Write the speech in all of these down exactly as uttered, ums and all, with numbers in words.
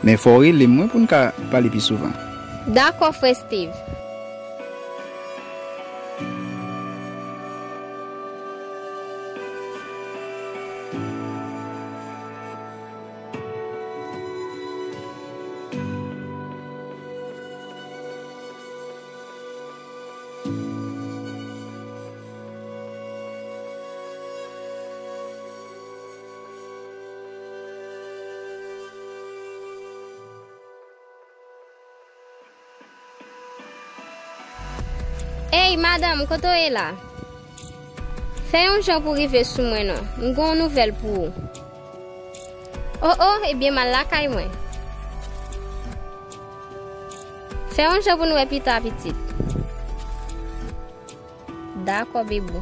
Men fò w rele m wi pou n ka pale pi souvan. Dakò, frè Steve. Ey, madanm, kote w ye la? Fè yon jan pou w rive sou mwen non. M gen yon nouvèl pou ou. O, o, ebyen m al lakay mwen. Fè yon jan pou n wè pita, pitit. Dakò, bebou.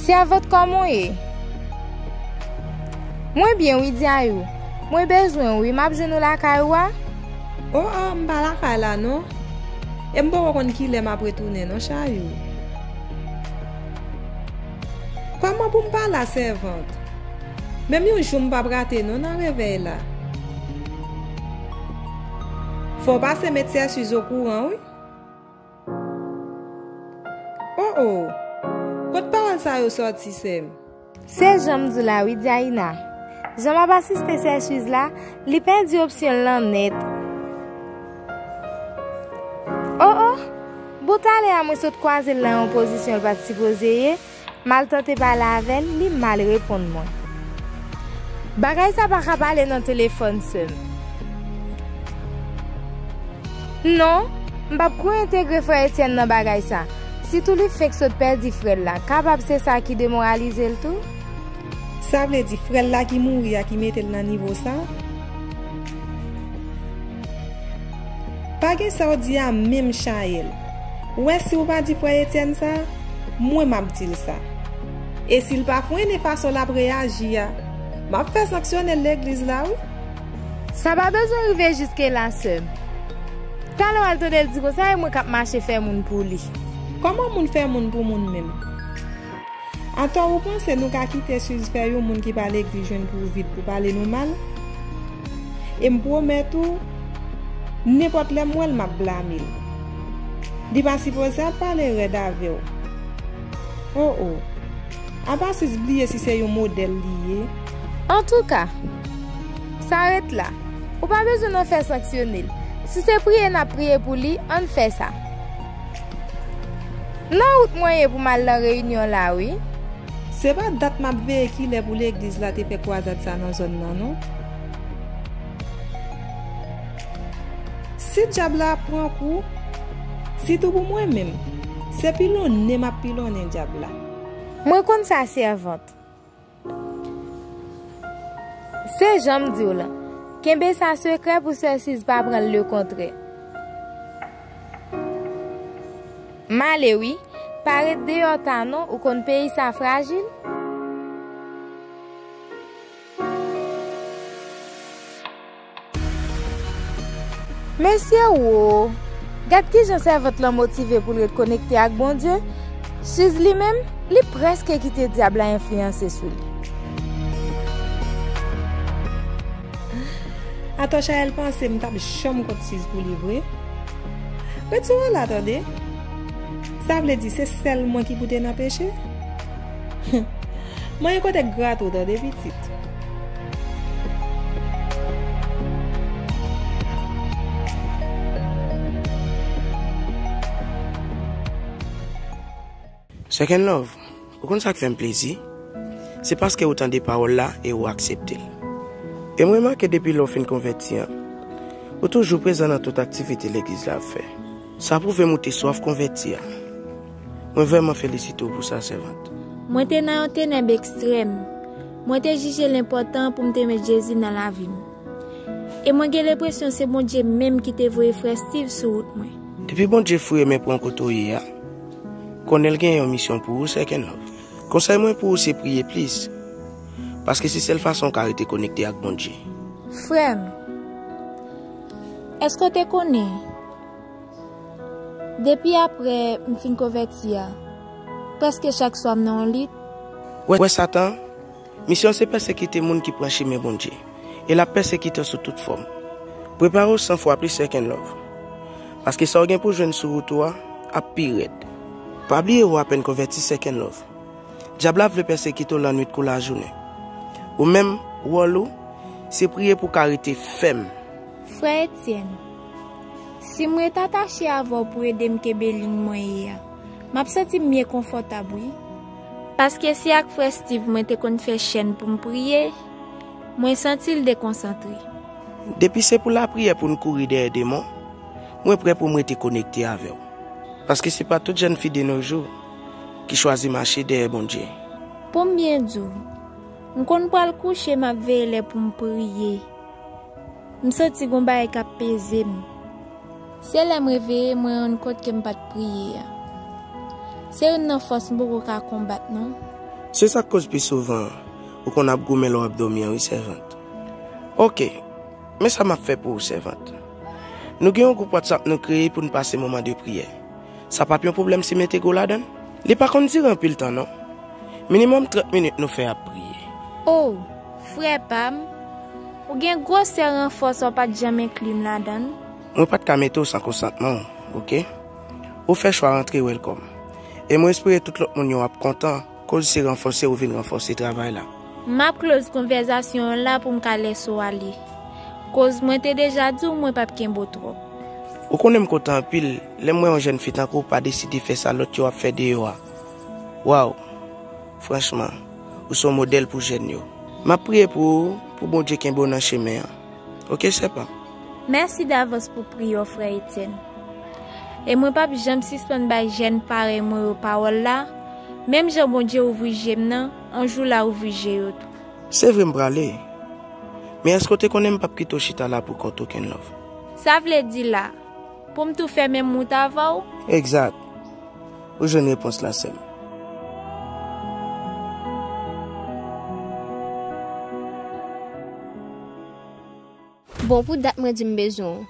Sèvant, kòman w ye? Mwen byen wi, Dyayou. Mwen bezwen w wi, m ap jwenn ou lakay ou a? O, o, m pa lakay la non. E m poko konn kilè m ap retounen non, Chayou. Kòman pou m pa la, sèvant? Menm yon jou m p ap rate non nan revèy la. Fò w pase met Sèsiz okouran wi. O, o! Kot pawòl sa yo sòti, sè m? Se jan m di w la wi, Diaïna. Jan m ap asiste Sèsiz la, li pèdi opsyon l lan nèt. O, o! Bon, talè a mwen sot kwaze l nan yon pozisyon l pa t sipoze ye, m al tante pale avè l, li mal reponn mwen. Bagay sa pa ka pale nan telefòn, sè m. Non, m p ap kou entegre frè Etienne nan bagay sa. Sitou li fenk sot pèdi frè l la, kapab se sa ki demoralize l tou. Sa vle di frè l la ki mouri a ki mete l nan nivo sa? Pa gen sa w di a menm, Chayèl. Ou wè, si w pa di frè Etienne sa, mwen m ap di l sa. E si l pa frennen fason l ap reyaji a, m ap fè sanksyone l legliz la wi. Sa pa bezwen rive jiske la, sè m. Talè w al tande l di konsa, e mwen k ap mache fè moun pou li. Kòman moun fè moun pou moun menm? Atò ou panse nou ka kite Siz fè yon moun ki pa legliz jwenn pou vit pou pale nou mal? E m pwomèt ou, nenpòt lè m wè l, m ap blame l. Li pa sipoze ap pale rèd avè w. O, o! Apa Siz bliye si se yon modèl li ye? Antouka, sa ret la. Ou pa bezwen nan fè sanksyone l. Si se priye n ap priye pou li, ann fè sa. Nan wout mwen ye pou m al nan reyinyon la wi. Se pa dat m ap veye kilè pou legliz la te fè kwazad sa nan zòn nan non. Si dyab la ap pran kou, sitou pou mwen menm, se pilonnen m ap pilonnen dyab la. Mwen konn sa, sèvant. Se jan m di w lan, kenbe sa sekrè pou Sèsiz pa pran l lekontrè. M ale wi, pa ret deyò ta non, ou konn peyi sa frajil. Mesye wo! Gad kijan sèvant lan motive pou l ret konekte ak Bondye. Siz li menm, li prèske kite dyab la enfliyanse sou li. Atò Chayèl panse m t ap janm kont Siz pou li vre? Retire w la tande. Sa vle di se sèl mwen ki pou te nan peche? Manyen kote grate w tande pitit. Second Love, ou konn sa k fè m plezi? Se paske ou tande pawòl la e ou aksepte l. E m remake depi lè w fin konvèti an, ou toujou prezan nan tout aktivite legliz la ap fè. Sa pwouve m ou te swaf konvèti a. Mwen vrèman felisite w pou sa, sèvant. Mwen te nan yon tenèb ekstrèm. Mwen te jije l enpòtan pou m te met Jezi nan lavi m. E mwen gen lenpresyon se Bondye menm ki te voye frè Steve sou wout mwen. Depi Bondye foure men pran kote w ye a, konnen l gen yon misyon pou ou, Second Love. Konsèy mwen pou ou se priye plis, paske se sèl fason w ka rete konekte ak Bondye. Frè m, èske w te konnen? Depi apre m fin konvèti a, prèske chak swa m nan yon lit. Wè, wè Satan, misyon se pèsekite moun ki pran chemen Bondye, e l ap pèsekite w sou tout fòm. Prepare w san fwa plis, Second Love, paske sa w gen pou jwenn sou wout ou a ap pi rèd. Pa bliye ou apèn konvèti, Second Love. Dyab la vle pèsekite w lannwit kou lajounen. Ou menm, wòl ou, se priye pou w ka rete fèm. Frè Etienne, si m ret atache avè w pou ede m kenbe liy mwen ye a, m ap santi m byen konfòtab wi. Paske se ak frè Steve mwen te konn fè chèn pou m priye, mwen santi l dekonsantre. Depi se pou lapriyè pou n kouri dèyè demon, mwen prè pou m rete konekte avè w. Paske se pa tout jèn fi de nos jours ki chwazi mache dèyè Bondye. Pou m byen di w, m konn pral kouche m ap veye lè pou m priye. M santi gon bagay k ap peze m. Se lè m reveye mwen rann kont ke m pa t priye a. Se youn nan fòs m poko ka konbat non. Se sa k koz pi souvan ou konn ap goumen lè w ap dòmi an wi, sèvant. Oke, men sa m ap fè pou ou, sèvant. Nou gen yon gwoup WhatsApp nou kreye pou n pase moman de priyè. Sa p ap yon pwoblèm si m entegre w ladan l? Li pa konn dire anpil tan non. Minimòm trant minit nou fè ap priye. O, frè pa m, ou gen gwosè ranfòs w pa t janm enkli m ladan l. Mwen pa t ka mete w san konsantman w, oke? Ou fè chwa rantre, welcome. E mwen espere tout lòt moun yo ap kontan koz se ranfòse ou vin ranfòse travay la. M ap close konvèzasyon an la pou m ka lèse w ale. Koz mwen te deja di w mwen p ap kenbe w twòp. Ou konnen m kontan anpil lè m wè yon jèn fi tankou w pa deside fè sa lòt yo ap fè deyò a. Waw! Franchman, ou se yon modèl pou jèn yo. M ap priye pou ou, pou Bondye kenbe w nan chemen an. Oke, sè pa m? Mèsi davans pou priyè w, frè Etienne. E mwen p ap janm sispann bay jèn parèy mwen yo pawòl la, menm jan Bondye ouvri je m nan, yon jou l a ouvri je yo tou. Se vre m prale. Men èske w te konnen m p ap kite w chita la poukont ou, Kenlove? Sa vle di la, pou m tou fè menm wout avè w? Egzat. Ou jwenn repons la, sè m. Bon, pou dat mwen di m bezwen w.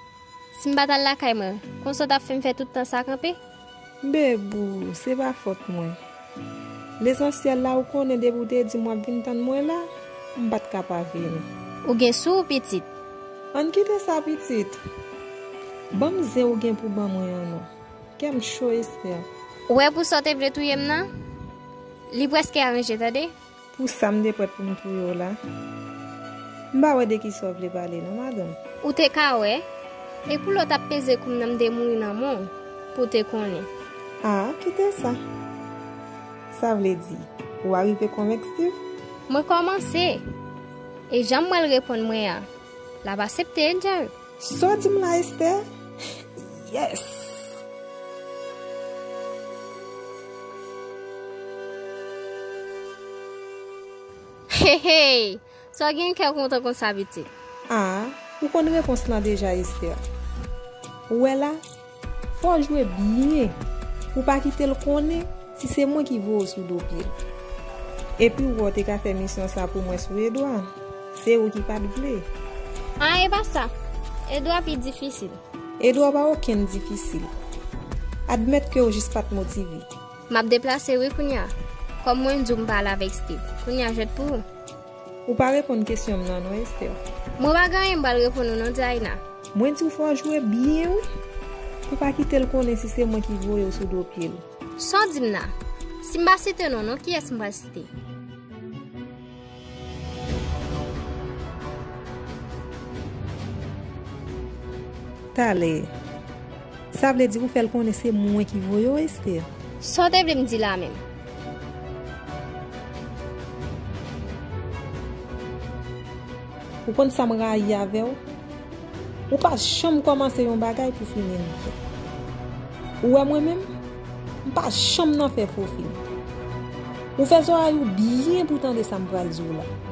Si m pa t al lakay mwen, konsa w t ap fè m fè tout tan sa kanpe? Bebou, se pa fòt mwen. Lesansyèl la, ou konnen depi w te di m w ap vin tann mwen la, m pa t ka pa vini. Ou gen sou ou, pitit. Ann kite sa, pitit. Ban m zen ou gen pou ban mwen an non. Kè m cho, Esther. Ou wè pou sa w te vle touye m nan? Li prèske aranje, tande. Pou sa m te prèt pou m touye w la. M pa wè de kisa w vle pale non, madanm. Ou te ka wè. E pou lè w t ap peze kou m nan, m te mouri nan men w, pou w te konnen. A, kite sa. Sa vle di, ou arive konvenk Steve? Mwen kòmanse. E jan m wè l reponn mwen an, l ap aksepte, Angel. Sa w di m la, Esther? Yes! Hey, hey! Sa w gen kè kontan konsa, pitit? A, ou konn repons lan deja, Esther. Ou wè la, fò w jwe byen pou w pa kite l konnen si se mwen ki voye w sou do pye l. Epi ou wè w te ka fè misyon sa pou mwen sou Edwa. Se ou ki pa t vle. A, e pa sa. Edwa pi difisil. Edwa pa okenn difisil. Admèt ke w jis pa t motive. M ap deplase wi kounya. Kòm mwen di w m pale avèk Steve. Kounya jwèt pou ou. Ou pa reponn kesyon m nan non, Esther. Mwen pa gen anyen m pral reponn ou non, Diana. Mwen di w fò w jwe byen wi, pou w pa kite l konnen si se mwen ki voye w sou do pye l. Sa w di m nan? Si m pa site non, non kiyès m pral site? Talè. Sa vle di ou fè l konnen se mwen ki voye w, Esther? Sa w te vle m di la menm? Ou konn sa m rayi avè w? Ou pa janm kòmanse yon bagay pou fini l byen. Ou wè mwen menm? M pa janm nan fè fo fini. Ou fè zòrèy ou byen pou tande sa m pral di w la.